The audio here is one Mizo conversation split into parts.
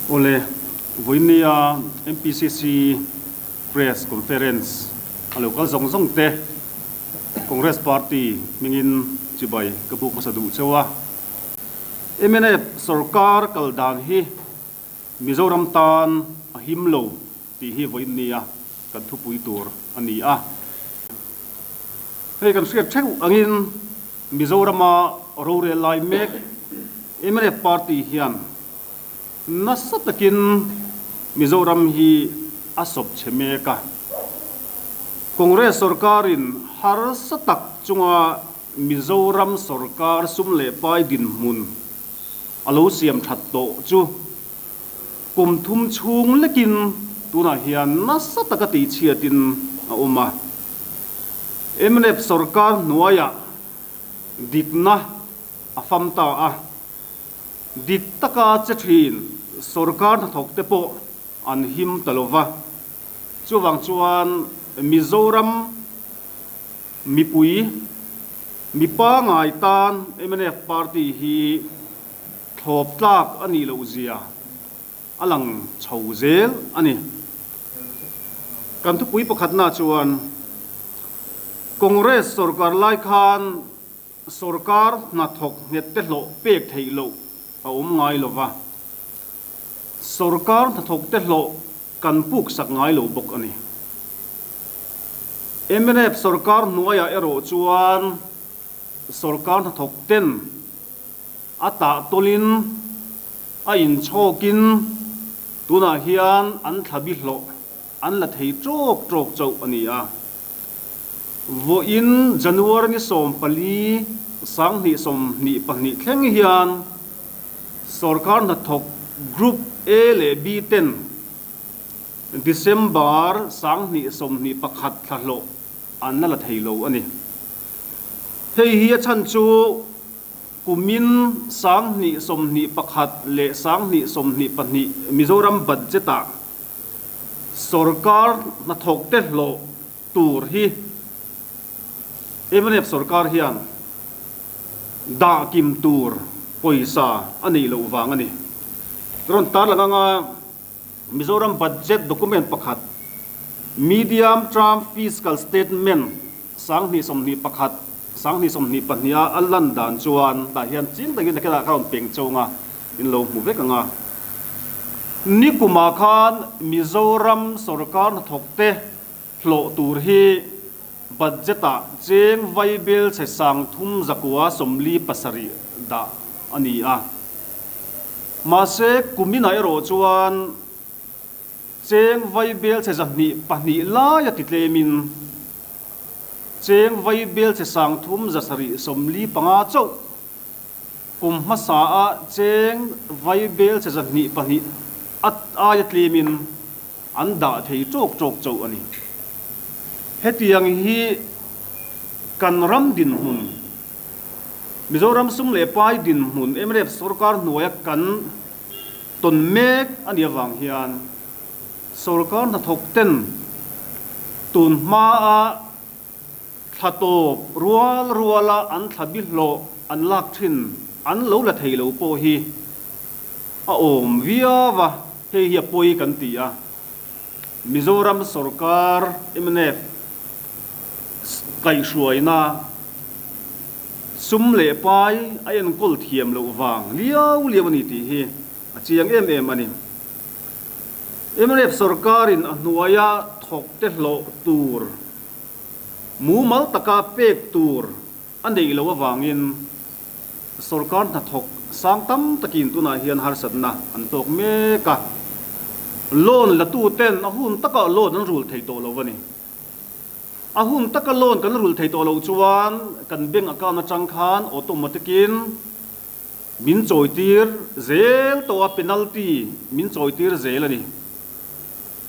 Awle, vawinia MPCC Press Conference a lo kal zawng zawng te Congress Party hmingin chibai ka buk hmasa duh cheu a. Mnf sorkar kal dan hi Mizoram tan a him lo tih hi vawinia kan thupui tur a ni a. Hei kan hriat theuh angin Mizorama rorel lai mek mnf party hian nasa takin Mizoram hi a sawp chhe mek a. Congress sorkarin harsa tak chunga Mizoram sorkar sum leh pai dinhmun a lo siam that tawh chu kum thum chhung lekin tunah hian nasa taka tihchhiatin a awm a. Mnf sorkar hnuaiah dikna a fam ta a, dik taka che thin sorkar hnathawkte pawh an him ta lo va. Chuvang chuan Mizoram mipui mi pangngai tan mnf party hi thlawp tlak a nih loh zia a lang chho zel a ni. Kan thupui pakhatna chuan Congress sorkar lai khan sorkar hnathawk nghet te hlawh pek theih loh a awm ngai lo va, sorkar hnathawk te hlawh kan puk sak ngai lo bawk a ni. Mnf sorkar hnuaiah erawh chuan sorkar hnathawk ten A tah tawlin, a inchhawkin tunah hian an thla bi hlawh an la thei tawk tawk chauh a ni a. Vawiin January ni 14, 2022 thleng hian sorkar hnathawk Group A leh B ten December 2021 thla hlawh an la la thei lo a ni. Hei hi a chhan chu Kumin 2021 leh 2022 Mizoram budget-ah sorkar hnathawkte hlawh tur hi mnf sorkar hian dah kim tur pawisa a neih loh vang a ni. Rawn tarlang anga Mizoram budget document pakhat Medium Term Fiscal Statement 2021, 2022 a a lan dan chuan tah hian ching takin nakinah kha rawn peng chawng a, in lo hmu vek ang a. Nikumah khan Mizoram sorkar hnathawkte hlawh tur hi budget-ah cheng vaibel chhe 3747 dah a ni a. Mahse, kuminah erawh chuan cheng vaibel chhe 202 laia ti tlemin cheng vaibel chhe 3745 chauh kum hmasa-a cheng vaibel chhe 202 aia tlemin an dah thei tawk tawk chauh a ni. Hetiang hi kan ram dinhmun, Mizoram sum leh pai dinhmun mnf sorkar hnuaia kan tawn mek a nih avang hian sorkar hnathawk ten tun hmaa thla tawp rual ruala an thla bi hlawh an lak thin an lo la thei lo pawh hi a awm viau a, hei hi a pawi kan ti a. Mizoram sorkar mnf kaihhruaina sum leh pai a enkawl thiam loh vang liau liau a ni tih hi a chiang em em a ni. Mnf sorkarin a hnuaia thawkte hlawh tur mumal taka pek tur a neih loh avangin sorkar hnathawk sang tam takin tunah hian harsatna an tawk mek a, loan latuten a hun taka loan an rul thei tawh lo a ni. A hun taka loan kan rul thei tawh loh chuan kan bank account atang khan automatic-in min chawitir zel tawh a, penalty min chawitir zel a ni.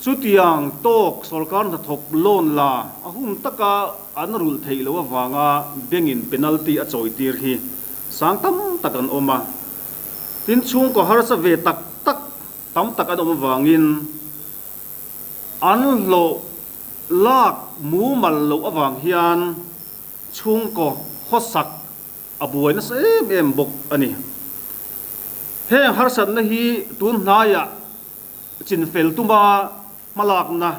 Chutiang tawk sorkar hnathawk loan la a hun taka an rulh theih loh avanga bank-in penalty a chawitir hi sang tam tak an awm a. Tin, chhungkaw harsa ve tak tak tam tak an awm avangin an hlawh lak mumal loh avang hian chhungkaw khawsak a buai nasa em em bawk a ni. Heng harsatna hi tun hnaiah. chinfel tuma hmalakna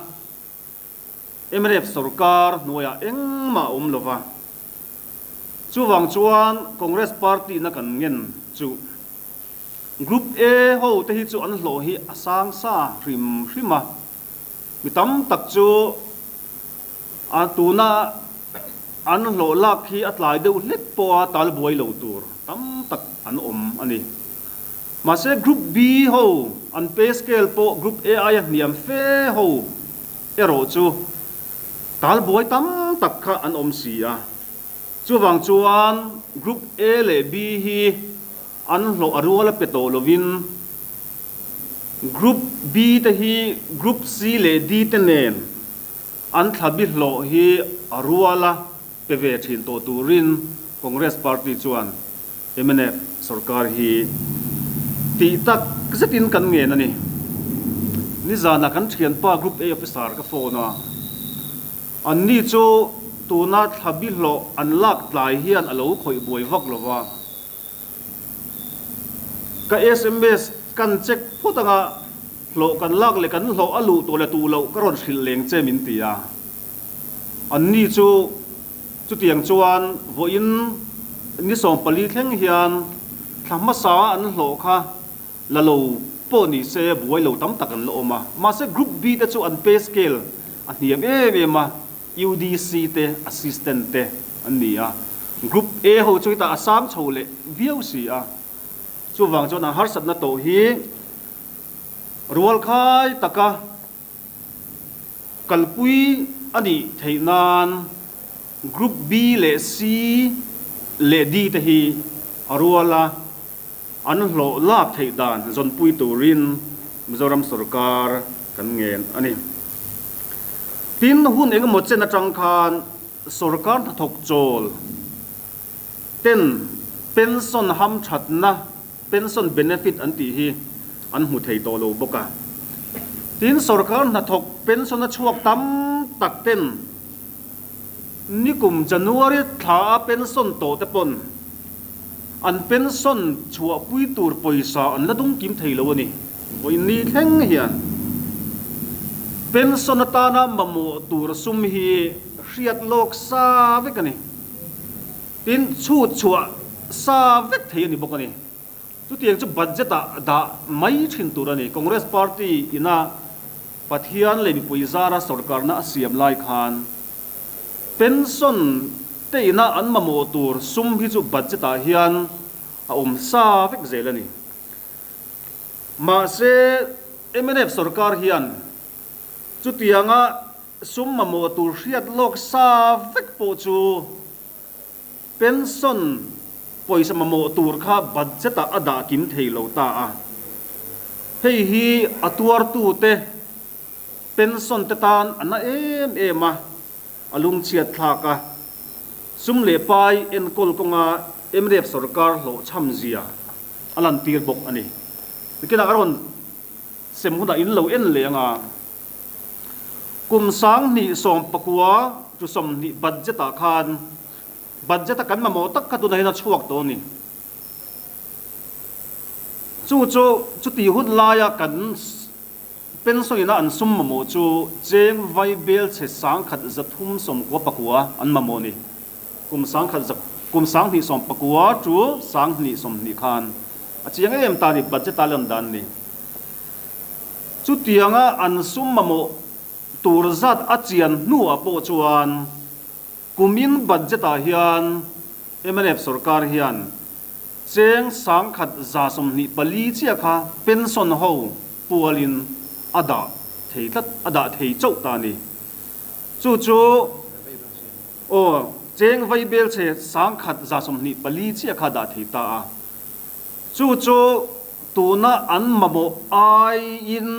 mnf sorkar hnuaiah engmah a awm lova. Chuvang chuan Congress party na kan ngen chu Group A ho te hi chu an hlawh hi a sang sa hrim hrim a, mi tam tak chu a tuna an hlawh lak hi a tlai deuh hlek pawha tal buai lo tur tam tak an awm a ni. Mahse Group B ho an pay scale pawh Group A aia hniam fe ho erawh chu tal buai tam tak kha an awm si a. Chuvang chuan Group A leh B hi an hlawh a rual a pe tawh lovin Group B te hi Group C leh D te nen an thlabi hlawh hi a rual a pe ve thin tawh turin Congress party chuan mnf sorkar hi tih tak zetin kan ngen a ni. Nizanah kan thianpa Group A officer ka phone a, anni chu tuna thlabi hlawh an lak tlai hian a lo khawih buai vak lova, Ka sms kan check phawt anga hlawh kan lak leh kan hlawh a luh tawh leh tuh loh ka rawn hrilh leng che min ti a. Anni chu chutiang chuan vawiin ni 14 thleng hian thla hmasa an hlawh kha la lo pawh ni se buai lo tam tak an la awm a. Mahse Group B te chu an pay scale a hniam em em a. UDC te assistant te an ni a, Group A ho chu hetah a sang chho leh viau si a, chuvang chuan an harsatna tawh hi rualkhai taka kalpui a nih theih nan Group B leh C leh D te hi a rual a, an hlawh lak theih dan zawnpui turin Mizoram sorkar kan ngen a ni. Tin, hun engemaw chen atang khan sorkar hnathawk chawl ten pension hamthatna, pension benefit an tih hi an hmu thei tawh lo bawk a. Tin, sorkar hnathawk pension a chhuak tam tak ten Nikum January thla a pension tawh te pawn an pension chhuahpui tur pawisa an la dung kim thei lo a ni. Vawiin ni thleng hian pension atana mamawh tur sum hi hriat lawk sa vek a ni. Tin, chhut chhuah sa vek thei a ni bawk a ni. Chutiang chu budget ah dah mai thin tur a ni. Congress party ina Pathian leh mipui zara sorkarna a siam lai khan pension te ina an mamawh tur sum hi chu budget ah hian a awm sa vek zel a ni. Mahse mnf sorkar hian chutianga sum mamawh tur hriat lawk sa vek pawh chu Pension pawisa mamawh tur kha budget ah a dah kim thei lo ta a. Hei hi a tuartute pension te tan a na em em a, a lungchhiat thlak a. Sum leh pai enkawl kawnga mnf sorkar hlawhchham zia a lantir bawk a ni. Nikinah a rawn sem hunah in lo en leh anga. Kum 2019 to 20 budget ah khan budget a kan mamawh tak kha tunah hian a chhuak tawh a ni. Chu chu chuti hun laia kan pension ina an sum mamawh chu cheng vai bel chhe 1399 an mamawh a ni. Kum sangkhat za kum 2019 to 2020 khan a chiang em ta ni budget a lan dan ni. Chutianga an sum mamawh tur zat a chian hnuah pawh chuan kumin budget ah hian mnf sorkar hian cheng 1124 chiah kha pension ho pualin a dah thei tlat, a dah thei chauh ta a ni. Chu chu aw cheng vaibel chhe 1124 chiah kha a dah thei ta a. Chu chu tuna an mamawh aiin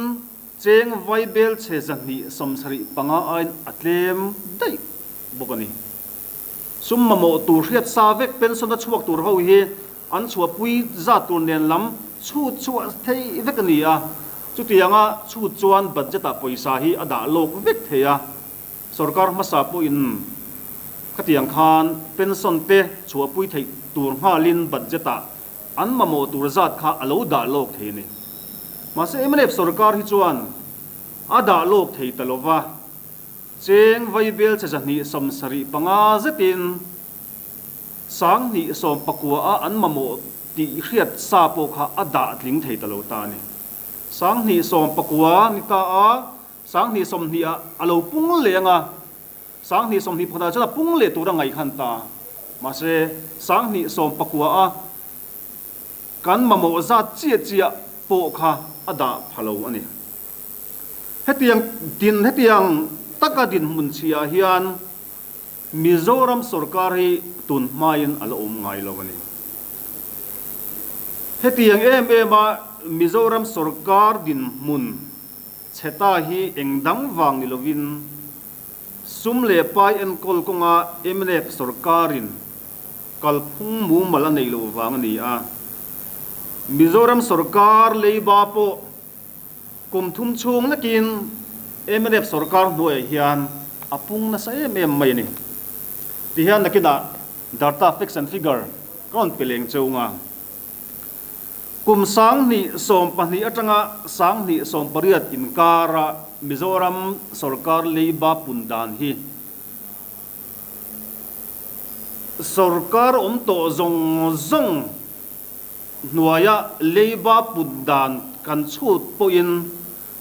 cheng vaibel chhe 275 aiin a tlem daih bawk a ni. Sum mamawh tur hriat sa vek pension a chhuak tur ho hi an chhuahpui zat tur nen lam chhut chhuah thei vek a ni a, chutianga chhut chuan budget ah pawisa hi a dah lawk vek thei a, sorkar hmasa pawhin khatiang khan pension te chhuahpui theih tur nghalin budget ah an mamawh tur zat kha a lo dah lawk thei a ni. Mahse mnf sorkar hi chuan a dah lawk thei ta lova, cheng vaibel che 275 zetin 2019 a an mamawh tih hriat sa pawh kha a dah tling thei ta lo ta a ni. 2019 ni ta a, 2020 ah a lo pung leh ang a, 2021 ah chuan a pung leh tur a ngaih khan ta. Mahse, 2019 a kan mamawh zat chiah chiah pawh kha a dah pha lo a ni. Hetiang din hetiang taka dinhmun chhiah hian Mizoram sorkar hi tun hmain a la awm ngai lo a ni. Hetiang em em a Mizoram sorkar dinhmun chhe ta hi eng dang vang ni lovin sum leh pai enkawl kawnga mnf sorkarin kalphung mumal a neih loh vang a ni a. Mizoram sorkar leiba pawh Kum thum chhung lekin mnf sorkar hnuaiah hian a pung nasa em em mai a ni. Tihian nakinah data facts and figure ka rawn pe leng cheu nga. Kum 2012 atanga 2018 inkara Mizoram sorkar leiba pun dan hi sorkar awm tawh zawng zawng hnuaia leiba put dan kan chhut pawhin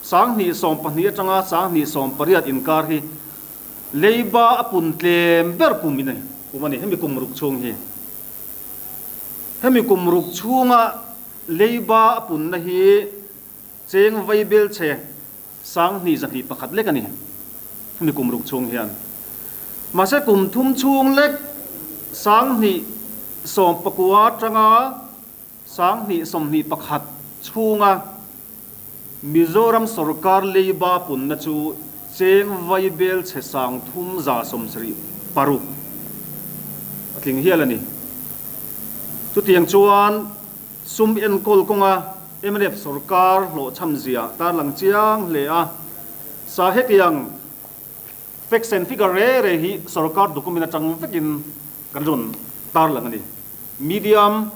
2012 atanga 2018 inkar hi leiba a pun tlem ber kum in kum a ni. Hemi kum ruk chhung hi hemi kum ruk chhunga leiba a punna hi cheng vaibel chhe 2101 lek a ni. Hemi kum ruk chhung hian. Mahse kum thum chhung lek 2019 atanga 2021 chhunga Mizoram sorkar leiba punna chu cheng vaibel chhe 376 a tling hial a ni. Chutiang chuan sum enkawl kawnga mnf sorkar hlawhchham zia tarlang chiang hle a. Sa hetiang facts and figure re re hi sorkar document atang vekin kan rawn tarlang a ni. Medium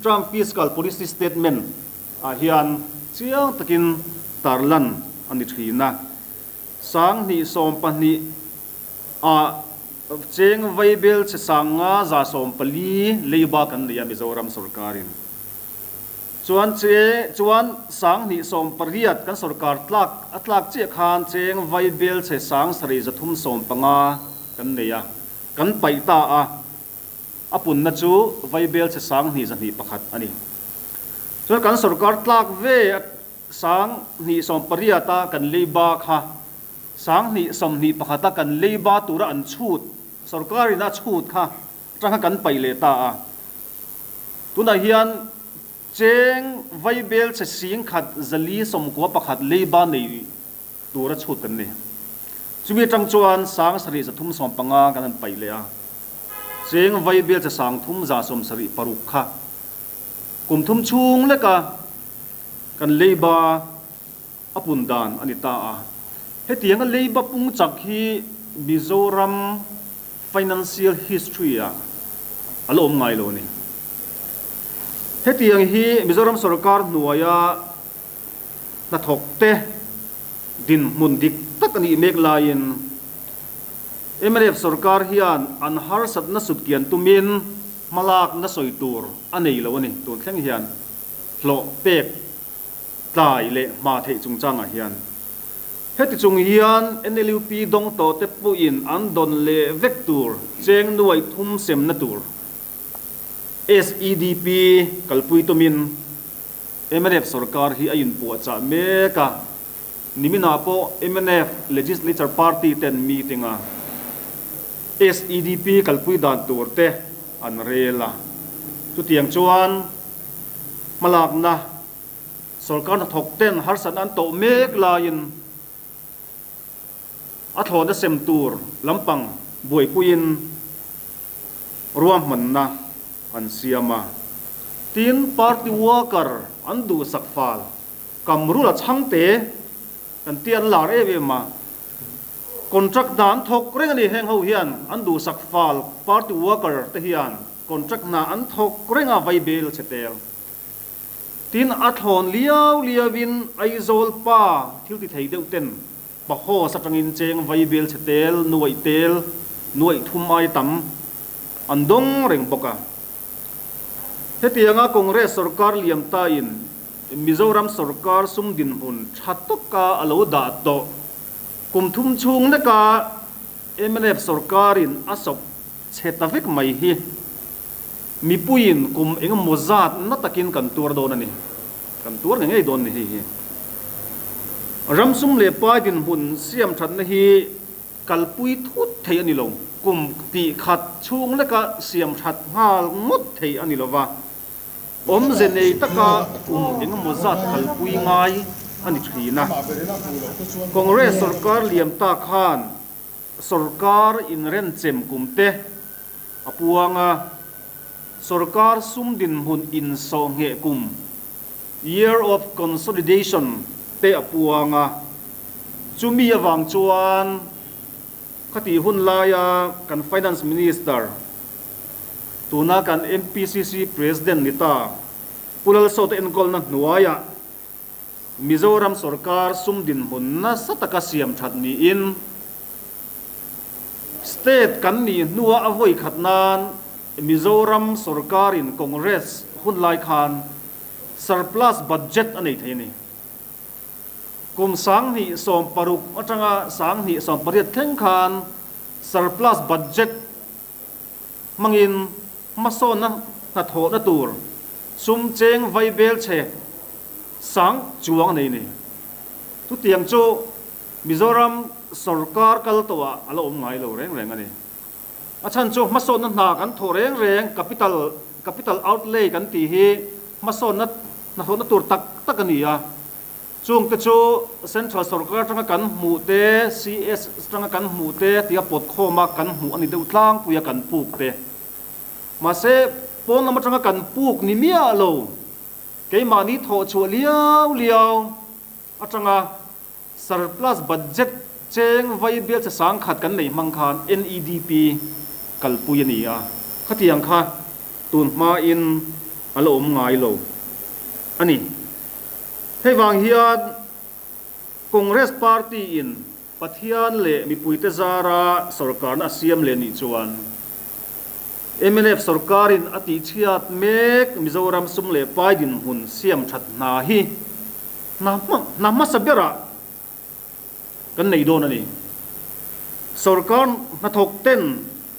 term fiscal policy statement ah hian chiang takin tarlan a ni thin a. 2020 ah cheng vaibel che 5114 leiba kan nei a Mizoram sorkarin. Chuan che chuan 2018 kan sorkar tlak a tlak chiah khan cheng vaibel che 7315 kan nei a, kan paih ta a, a punna chu vaibel che 2121 a ni. Chuan kan sorkar tlak ve 2018 a kan leiba kha 2021 a kan leiba tura an chhut, sorkarin a chhut kha atang kha kan paih leh ta a. Tunah hian cheng vaibel che 1191 leiba nei tura chhut kan ni. Chumi atang chuan 7350 kan han paih leh a. Cheng vaibel che 3176 kha kum thum chhung leka kan leiba a pun dan a ni ta a. Hetianga leiba pung chak hi Mizoram financial history ah a la awm ngai lo a ni. Hetiang hi Mizoram sorkar hnuaia hnathawk te dinhmun dik tak a nih mek laiin mnf sorkar hian an harsatna sutkian tumin hmalakna sawi tur a nei lo a ni. Tun thleng hian hlawh pek tlai leh hma theih chungchangah hian heti chung hian NLUP dawng tawh te pawhin an dawn leh vek tur cheng nuai thum semna tur SEDP kalpui tumin mnf sorkar hi a inpuahchah mek a, niminah pawh mnf Legislature Party ten meeting a SEDP kalpui dan tur te an rel a, chutiang chuan hmalakna sorkar hnathawk ten harsatna an tawh mek laiin a thlawhna sem tur lampang buaipuiin ruahmanna an siam a. Tin, party worker an duhsak fal Kamrula chhangte kan tih an lar em em a, contract hna an thawk reng a ni. Heng ho hian an duhsak fal party worker te hian contract hna an thawk reng a, vaibel che tel. Tin, a thlawn liau liauin Aizawl pa thil ti thei deuh ten Pahaws atangin cheng vai bel chhe tel, nuaih tel, nuaih thum ai tam an dawng reng bawk a. Hetianga Congress sorkar liam tain Mizoram sorkar sum dinhmun tha tawka a lo dah tawh kum thum chhung leka mnf sorkarin a sawp chhe ta vek mai hi mipuiin kum engemaw zat na takin kan tuar dawn a ni. Kan tuar ngei ngei dawn ni hei hi. Ram sum leh pai dinhmun siam thatna hi kalpui thut thei a ni lo. Kum tih khat chhung leka siam that nghal ngawt thei a ni lo va, awmze nei taka kum engemaw zat kalpui ngai a ni thin a. Congress sorkar liam ta khan Sorkar inrenchem kum te a puang a, sorkar sum dinhmun insawh ngheh kum, Year of Consolidation, te a puang a. Chumi avang chuan khatih hun laia kan Finance Minister, tuna kan MPCC President ni ta, Pu Lalsawta enkawlna hnuaiah Mizoram sorkar sum dinhmun nasa taka siam that niin State kan nih hnua a vawi khat nan Mizoram sorkarin Congress hun lai khan surplus budget a nei thei a ni. Kum 2016 atanga 2018 thleng khan surplus budget hmangin hmasawnna hnathawhna tur sum cheng vai bel chhe sang chuang a nei ni. Chutiang chu Mizoram sorkar kal tawhah a la awm ngai lo reng reng a ni. A chhan chu hmasawnna hna kan thawh reng reng capital capital outlay kan tih hi hmasawnna hnathawhna tur tak tak a ni a. Chung te chu Central sorkar atanga kan hmuh te, CS atanga kan hmuh te tia pawt khawma kan hmuh a ni deuh tlangpui a kan puk te. Mahse, pawn lam atanga kan puk ni miah lo, keimahni thawh chhuah liau liau atanga surplus budget cheng vai bial che sangkhat kan neih hmang khan NEDP kalpui a ni a, khatiang kha tun hmain a la awm ngai lo a ni. Hei vang hian Congress Party in Pathian leh mipuite zara sorkarna a siam leh nih chuan mnf sorkarin a tihchhiat mek Mizoram sum leh pai dinhmun siam that hna hi hna hmasa berah kan nei dawn a ni. Sorkar hnathawk ten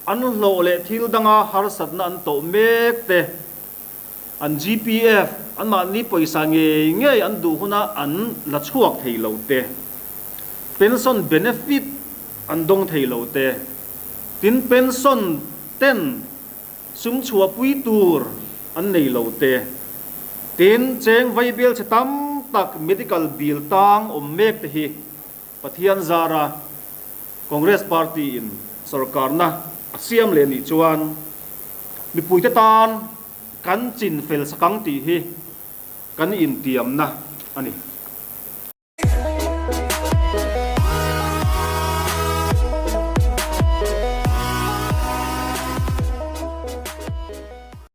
an hlawh leh thil danga harsatna an tawh mek te, An GPF, anmahni pawisa ngei ngei an duh huna an la chhuak thei lo te, pension benefit an dawng thei lo te, tin pension ten sum chhuahpui tur an nei lo te, tin cheng vaibial chhe tam tak medical bill tang awm mek te hi Pathian zara Congress Party in sorkarna a siam leh nih chuan mipuite tan kan chin fel sakang tih hi kan intiamna a ni.